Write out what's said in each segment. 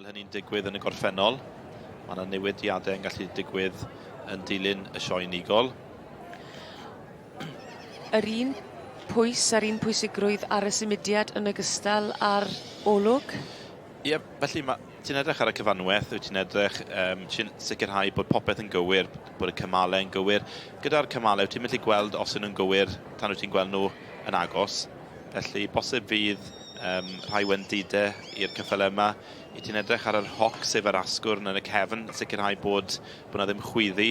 gweld hynny'n digwydd yn y gorffennol. Mae yna newidiadau yn gallu digwydd yn dilyn y sioe unigol. Yr un pwys a'r un pwysigrwydd ar y symudiad yn ogystal â'r olwg? Ie, felly ma', ti'n edrych ar y cyfanwaith, wyt ti'n edrych, um, ti'n sicrhau bod popeth yn gywir, bod y cymalau yn gywir. Gyda'r cymalau, wyt ti'n methu gweld os ydyn nhw'n gywir tan wyt ti'n gweld nhw yn agos. Felly, bosib fydd um, rhai wendidau i'r cyffelyau yma. I ti'n edrych ar yr hoc, sef yr asgwrn yn y cefn, sicrhau bod, bod na ddim chwyddi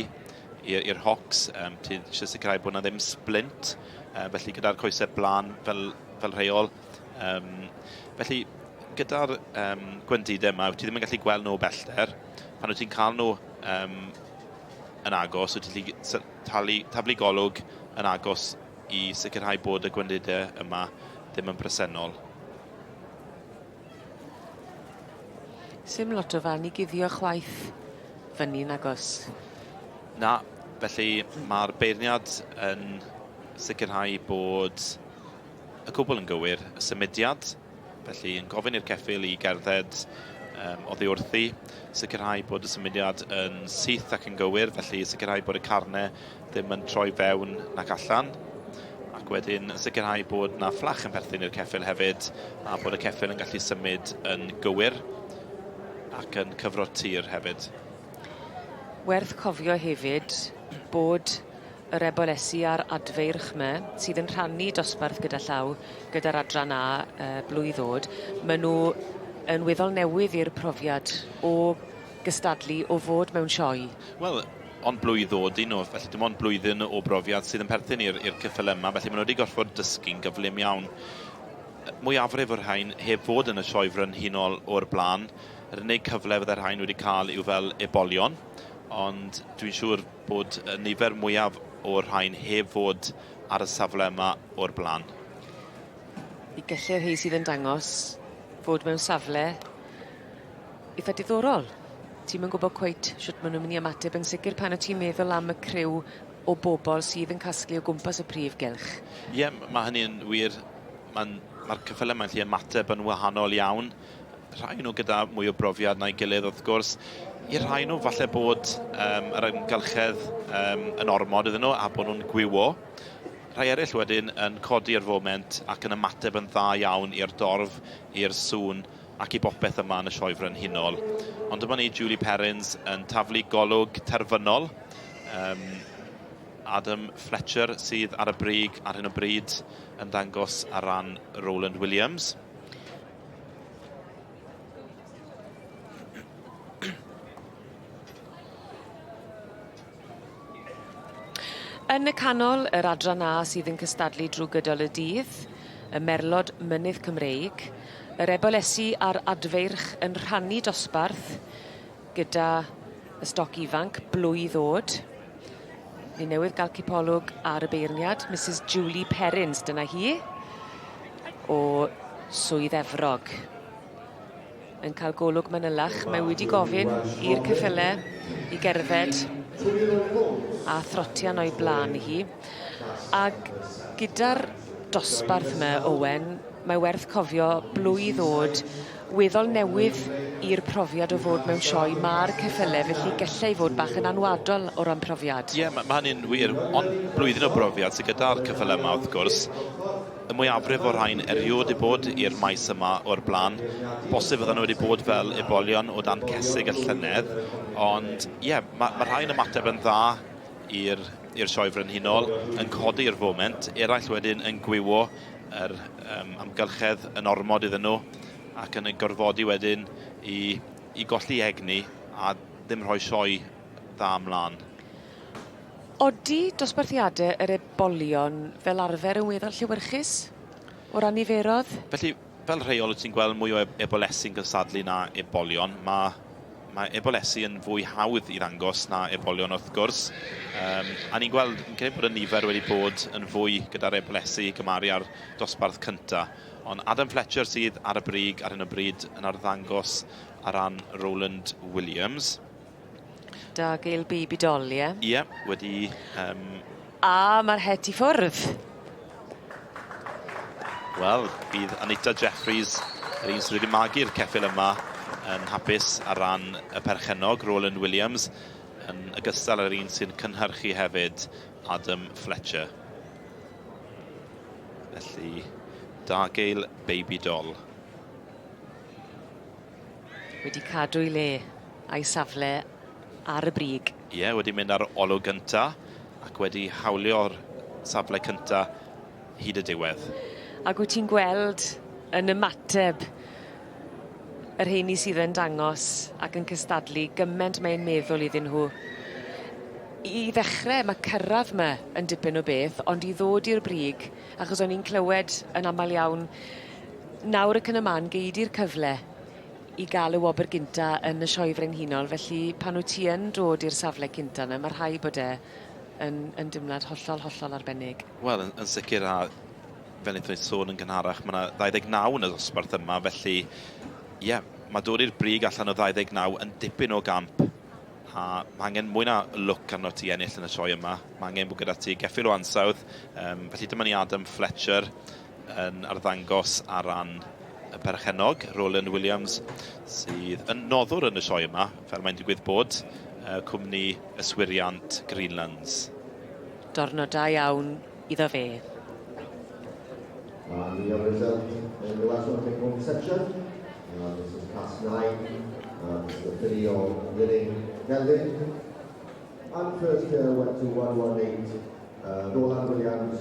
i'r hocs. Um, ti eisiau sicrhau bod na ddim splint, uh, felly gyda'r coesau blaen fel, fel rheol. Um, felly, gyda'r um, gwendidau yma, wyt ti ddim yn gallu gweld nhw o bellter. Pan wyt ti'n cael nhw um, yn agos, wyt ti'n gallu talu, taflu golwg yn agos i sicrhau bod y gwendidau yma ddim yn bresennol. Sim lot o fan i guddio chwaith fyny nagos? Na, felly mae'r beirniad yn sicrhau bod y cwbl yn gywir, y symudiad, felly yn gofyn i'r ceffyl i gerdded um, oddi wrthi, sicrhau bod y symudiad yn syth ac yn gywir, felly sicrhau bod y carnau ddim yn troi fewn nac allan, ac wedyn sicrhau bod na fflach yn perthyn i'r ceffyl hefyd, a bod y ceffyl yn gallu symud yn gywir ac yn cyfro'r tir hefyd. Werth cofio hefyd bod yr ebolesi a'r adfeirch 'ma, sydd yn rhannu dosbarth gyda llaw gyda'r adran A yy blwydd ddod, ma' nw yn weddol newydd i'r profiad o gystadlu o fod mewn sioe. Wel, ond blwydd ddod i nhw, felly dim ond blwyddyn o brofiad sydd yn perthyn i'r i'r ceffyle yma, felly maen nhw wedi gorfod dysgu'n gyflym iawn. Mwyafrif o'r rhain heb fod yn y sioe frenhinol o'r blaen. Yr unig cyfle fydde'r rhain wedi cael yw fel ebolion, ond dwi'n siŵr bod y nifer mwyaf o'r rhain heb fod ar y safle yma o'r blaen. I gellu'r rhei sydd yn dangos fod mewn safle Eitha diddorol. Ti'm yn gwbod cweit shwt ma' nw'n myn' i ymateb yn sicir pan wt ti'n meddwl am y criw o bobol sydd yn casglu o gwmpas y prif gylch. Ie, ma' hynny yn wir. Ma'n ma'r ceffyle 'ma'n gallu ymateb yn wahanol iawn. Rhai o nhw gyda mwy o brofiad na'i gilydd wrth gwrs. I rhai nhw falle bod yym yr amgylchedd yym yn ormod iddyn nhw a bod nhw'n gwywo. Rhai eraill wedyn yn codi ar foment ac yn ymateb yn dda iawn i'r dorf, i'r sŵn ac i bopeth yma yn y Sioe Frenhinol. Ond dyma ni Julie Perrins yn taflu golwg terfynol. Um, Adam Fletcher sydd ar y brig ar hyn o bryd yn dangos ar ran Roland Williams. Yn y canol, yr adran A sydd yn cystadlu drw gydol y dydd, y merlod mynydd Cymreig, yr ebolesi a'r adfeirch yn rhannu dosbarth gyda y stoc ifanc, blwydd o'd. Ni newydd ga'l cipolwg ar y beirniad, Misus Julie Perrins, dyna hi, o Swydd Efrog. yn cael golwg manylach. Mae wedi gofyn i'r ceffyle i gerdded a throtian o'i blaen hi. Ag gyda'r dosbarth yma, Owen, mae werth cofio blwydd o'd weddol newydd i'r profiad o fod mewn sioe ma'r ceffyle, felly gallai fod bach yn anwadol o ran profiad. Ie, ma' ma' hynny'n wir, ond blwyddyn o brofiad sydd gyda'r ceffyle yma wrth gwrs. Y mwyafrif o'r rhain erioed 'di bod i'r maes yma o'r blaen. Bosib fydden nhw wedi bod fel ebolion o dan cesig y llynedd, ond ie, yeah, mae ma rhai'n ymateb yn dda i'r i'r sioe frenhinol, yn codi i'r foment, eraill wedyn yn gwywo yr um, amgylchedd yn ormod iddyn nhw ac yn eu gorfodi wedyn i, i golli egni a ddim rhoi sioe dda ymlaen. Odi dosbarthiade yr ebolion fel arfer yn weddol llewyrchus o ran niferodd? Felly, fel rheol, wyt ti'n gweld mwy o ebolesi'n cystadlu na ebolion. Mae, mae ebolesi yn fwy hawdd i ddangos na ebolion wrth gwrs. Um, a ni'n gweld, yn credu bod y nifer wedi bod yn fwy gyda'r ebolesi i gymaru â'r dosbarth cynta. Ond Adam Fletcher sydd ar y brig ar hyn o bryd yn arddangos ar ran Roland Williams. Da gael baby doll, ie? Ie, wedi... Um... A mae'r het i ffwrdd. Wel, bydd Anita Jeffries, yr un sydd wedi magu'r ceffyl yma, yn hapus ar ran y perchennog, Roland Williams, yn ogystal â'r un sy'n cynhyrchu hefyd, Adam Fletcher. Felly, Dargale Baby Doll. Wedi cadw ei le a'i safle ar y brig. Ie, yeah, wedi mynd ar olwg gynta ac wedi hawlio'r safle cynta hyd y diwedd. Ac wyt ti'n gweld yn ymateb y rheini sydd yn dangos ac yn cystadlu gyment mae'n meddwl iddyn nhw. I ddechre ma' cyrradd 'my yn dipyn o beth ond i ddod i'r brig achos o'n i'n clywed yn amal iawn nawr ac yn y man gei di'r cyfle i ga'l y wobr gynta yn y sioe frenhinol felly pan wyt ti yn dod i'r safle cynta 'na ma' rhai' bod e yn yn dimlad hollol hollol arbennig. Wel yn yn sicir a fel nethon ni sôn yn gynharach ma' 'na 29 yn y dosbarth yma felly ie ma' dod i'r brig allan o 29 yn dipyn o gamp a ma' angen mwy na lwc arno ti ennill yn y sioe yma. Ma' angen bod gyda ti geffyl o ansawdd yym felly dyma ni Adam Fletcher yn arddangos ar ran y perchennog, Roland Williams, sydd yn noddwr yn y sioe yma, fel mae'n digwydd bod, cwmni yswiriant Greenlands. Diwrnod da iawn iddo fe. And the other result in the Welsh Olympic Home section. This is class 9, this is the filly of Winning Neldin. And first here went to 118, Roland Williams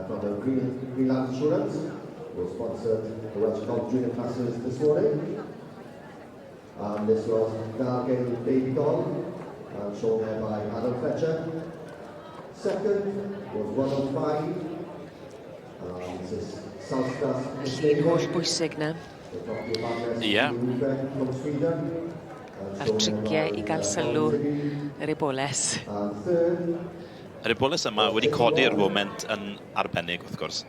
from the Greenland Insurance, who sponsored the Welsh Cob Junior classes this morning. And this was Dargale Baby Doll, shown there by Adam Fletcher. Second was 105. This is Salstas Llun holl bwysig 'na. Ie. A'r triciau i gael sylw yr eboles. Yr eboles yma wedi codi'r foment yn arbennig wrth gwrs.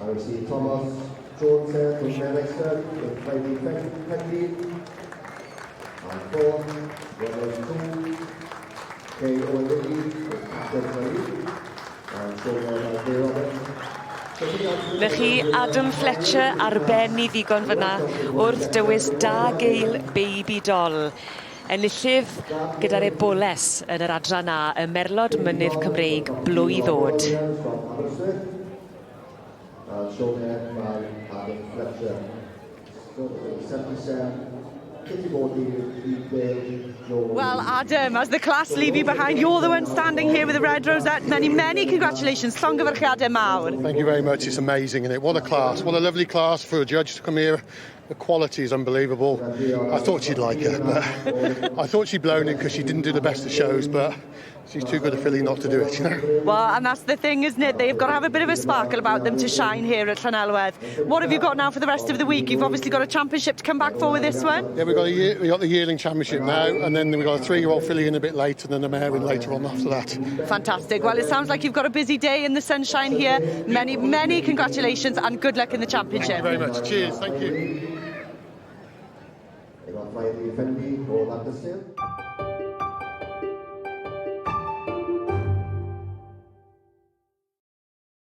And we see Thomas Jones there from Merrister with Heidi Pendy. And fourth, 102, Kay Owen with Catherine Marie. And shown there by Kay Roberts. 'Na chi Adam Fletcher ar ben 'i ddigon fyna wrth dywys Dargale Baby Doll. Enillydd gyda'r eboles yn yr adran A, y Merlod Mynydd Cymreig blwydd o'd. And shown there by Adam Fletcher. So, 77, Kitty Bordy, Dale Jones. Well, Adam, as the class leave you behind, you're the one standing here with the red rosette. Many, many congratulations. Llongyfarchiadau mawr. Thank you very much. It's amazing, isn't it? What a class. What a lovely class for a judge to come here. The quality is unbelievable. I thought she'd like her, but I thought she'd blown it because she didn't do the best of shows, but she's too good a filly not to do it, you know. Well, and that's the thing, isn't it? They've got to have a bit of a sparkle about them to shine here at Llanelwedd. What have you got now for the rest of the week? You've obviously got a championship to come back for with this one. Yeah, we got the yearling championship now, and then we've got a 3-year-old filly in a bit later, and then the mare in later on after that. Fantastic. Well, it sounds like you've got a busy day in the sunshine here. Many, many congratulations and good luck in the championship. Thank you very much. Cheers. Thank you. They got Friday Fendi o Lancaster.